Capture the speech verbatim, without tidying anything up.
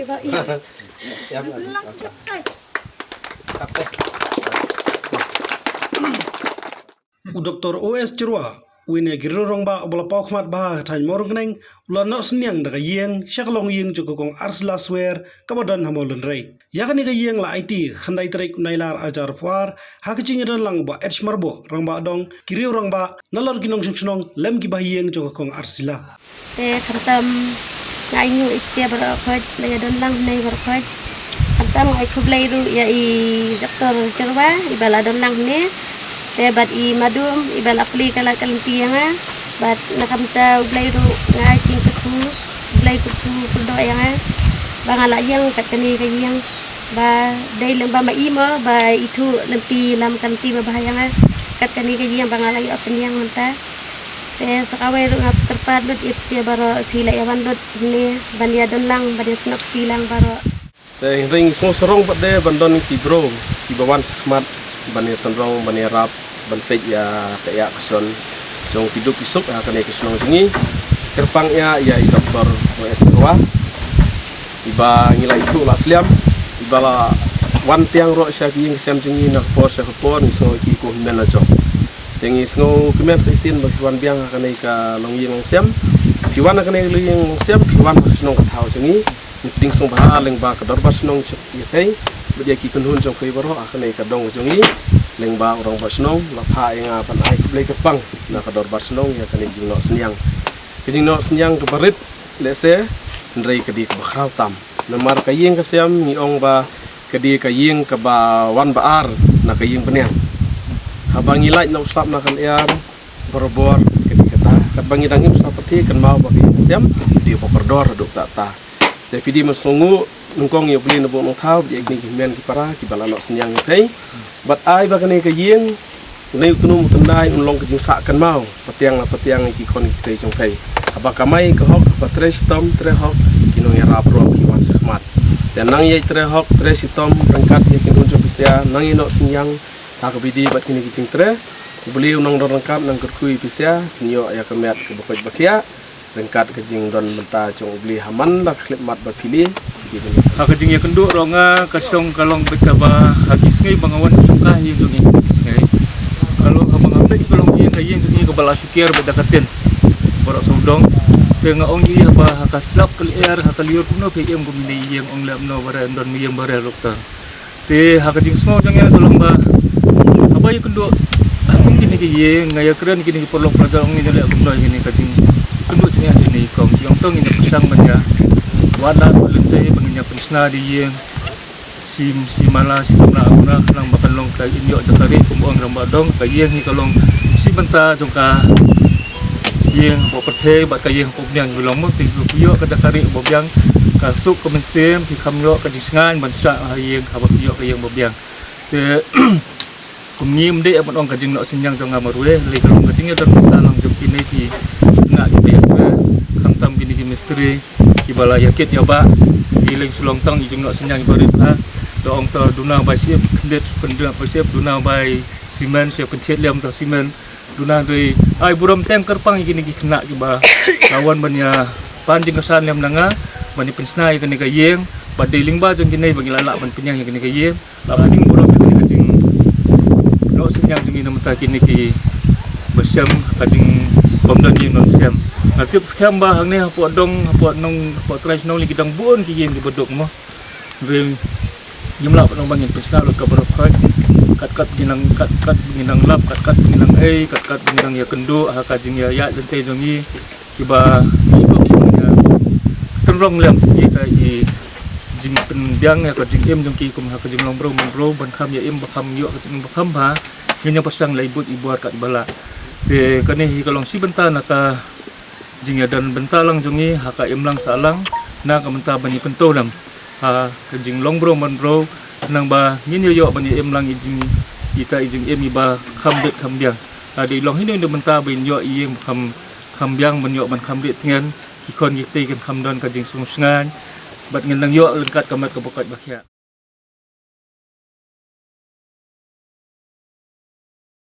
U Doktor O S Jyrwa, uwei na ki riew rangbah uba la paw khmat bha ha thaiñ Mawryngkneng, u la noh synñiang da ka ïing sha ka longïing jong ka Kong Arsila Swer kaba don ha Mawlynrei. Ïa kane ka ïing la aiti khyndai tarik u Nailar arhajar arphew ar, ha ka jingïadon lang u Bah H Marbuk, rangbah dong, ki riew rangbah, nalor ki nongshong shnong lem ki bahaïing jong ka Kong Arsila. Te khamtam nga ainguh ïa phi baroh khoit ba ïa don lang hangne baroh khoit. Khamtam nga ai khublei ruh ïa i Doktor Jyrwa iba la don lang hangne. Te bad i Madum iba la plie ka lad ka lynti ïa nga. Bad na khamtam U Blei ruh nga ai jingkyrkhu, U Blei kyrkhu kyrdoh ïa nga ba nga la ïeng kat kane ka ïing. Ba dei lem ba ma i mo ba ithuh lynti lam ka lynti ba bha ïa nga kat kane ka ïing ba nga la ïoh pynïeng mynta. Te sa kawei ruh nga kyrpad lut ïa phi baroh phi la ïa wan lut hangne ban ïa don lang ban ïa snoh kti lang baroh. Te hynrei ngi sngew sarong pat de ban don ki briew kiba wan shakhmat ban ïa tynrong ban ïa rap ban peit ïa ka ïa ka shon jong ki duk ki suk ha kane ka shnong jong ngi. Kyrpang ïa ïa i Doktor O S Jyrwa iba ngi la ithuh la sliam iba la wan tiang ruh sha ki ïing ki sem jong ngi na ka por sha ka por ngi sngew ki kum hynmen la jong. Te ngi sngew kmen sa shisien ba phi wan biang ha kane ka longïing longsem. Phi wan ha kane ka longïing longsem phi wan ha ka shnong ka thaw jong ngi. Ngi pdiang sngewbha lyngba ka dorbar shnong jong phi bad ïa ki kynhun jong phi baroh ha kane ka dong jong ngi. Lyngba u rangbah shnong la phah ïa nga ban ai khublei kyrpang na ka dorbar shnong ïa kane ka jingnoh synñiang. Ka jingnoh synñiang kaba rit lehse hynrei ka dei kaba khraw tam. Namar ka ïing ka sem ngi ong ba ka dei ka ïing kaba wan ba ar na ka ïing bniang. Haba ngi lait na u slap na ka lyer barabor ka dei kata. Katba ngi dang im sa pyrthei kynmaw ba ka ïing ka sem ka dei ba kordor haduh katta. Te phi dei ban sngewnguh nyngkong ïa U Blei na bun nongthaw bad ïa kine ki hynmen ki para kiba la noh synñiang ïa phi. Bad ai ba kane ka ïing, une u tnum u tyndai un long ka jingsah kynmaw patiang la patiang ïa ki khon ki kti jong phi. Haba kamai ka hok, haba trei shitom trei hok, ki nongïarap ruh ki wan shakhmat. Te nang ïa trei hok trei shitom ryngkat ïa ki nongïarap jong phi sha, nang ïa noh synñiang ha kaba ïadei bad kine ki jingtrei. U Blei un nang don ryngkat, nang kyrkhu ïa phi sha, phin ïoh ïa ka met kaba koit ba khiah. Ryngkat ka jingdon bynta jong U Blei ha man la ka khyllipmat ba phi leh. Ha ka jingïakynduh ruh nga ka shong ka long beit kaba ha ki sngi ba nga wan shong ka ïing jong ngi ki sngi. Ka long haba nga peit ka long ïing ka ïing jong ngi kaba la shuker beit da ka tin. Baroh sawdong. Te nga ong ïa haba ha ka slap ka lyer ha ka lyiur kumno phi im kum ïing ong lem no ba re don ïing ba re rukta. Te ha ka jingsngew jong nga ka long ba haba ïakynduh ha kum kine ki ïing nga ïakren kine ki paralok parajor ong ngin ïaleh kumno ïa kine ka jingkynduh jong nga ha kine ki kong ki ong to ngin ïa pyrshang ban ïa wad lad lynti ba ngin ïa pynshna da ïing shi shi mala shi kamra kamra khnang ba kan long ka ïing ïoh jaka ri kum ong rangbah dong ka ïing hi ka long shi bynta jong ka ïing hapoh pyrthei bad ka ïing hapoh bniang ki long mo, phi ïoh ka jaka ri ba biang, ka suk ka mynsiem phi kham ïoh ka jingshngaiñ ban shah ha ïing haba phi ïoh ka ïing ba biang. Te kum ngim dei ban ong ka jingnoh synñiang jong nga marwei, lei ka long ka jingïadon bynta lang jong kine ki khynnah kiba ïa trei, khamtam kine ki mistri kiba la ïa kit ïa bah, ki leng shu long tang i jingnoh synñiang iba rit ha. To ong to duna bai ship khyndiat, khyndiat bai ship, duna bai simen ship khyndiat lem to simen. Duna dei ai burom teng kyrpang ïa kine ki khynnah kiba la wan ban ïa pan jingkyrshan lem na nga ban ïa pynshna ïa kane ka ïing, ba dei lyngba jong kine ba ngi la lah ban pynïang ïa kane ka ïing. La ka jingburom ïa kane ka jingnoh synñiang jong ngi na mynta kine kiba shem ka jingbymdon ïing don sem. Nga tip skhem ba hangne hapoh dong hapoh nong hapoh trai shnong lei ki dang bun ki ïing kiba duk mo. Ngim lah ban ong ba ngin pynshna lut ka baroh khoit. Kat kat ngi nang kat kat ngi nang lap kat kat ngi nang ei kat kat ngi nang ïakynduh ha ka jingïaid lynti jong ngi kiba ngi ko ki ngi tynrong lem ïa ka i jingpynbiang ïa ka jingim jong ki kum ha ka jinglong briew man briew ban kham ïa im ba kham ïoh ka jingim ba kham bha. Ngin ïa pyrshang leit bud i bor kat ba lah. Te kane hi ka long shi bynta na ka jingïadon bynta lang jong ngi ha ka imlang sahlang na ka bynta ban ïa pynto lem ha ka jinglong briew man briew khnang ba ngin ïa ïoh ban ïa im lang i jing ita i jingim iba kham bit kham biang. Lada i long hynrei hynrei bynta ba in ïoh i ïing ba kham kham biang ban ïoh ban kham rieh tngen ki khon ki kti kin kham don ka jingsngewsynei bad ngin nang ïoh ryngkat ka met kaba koit ba khiah.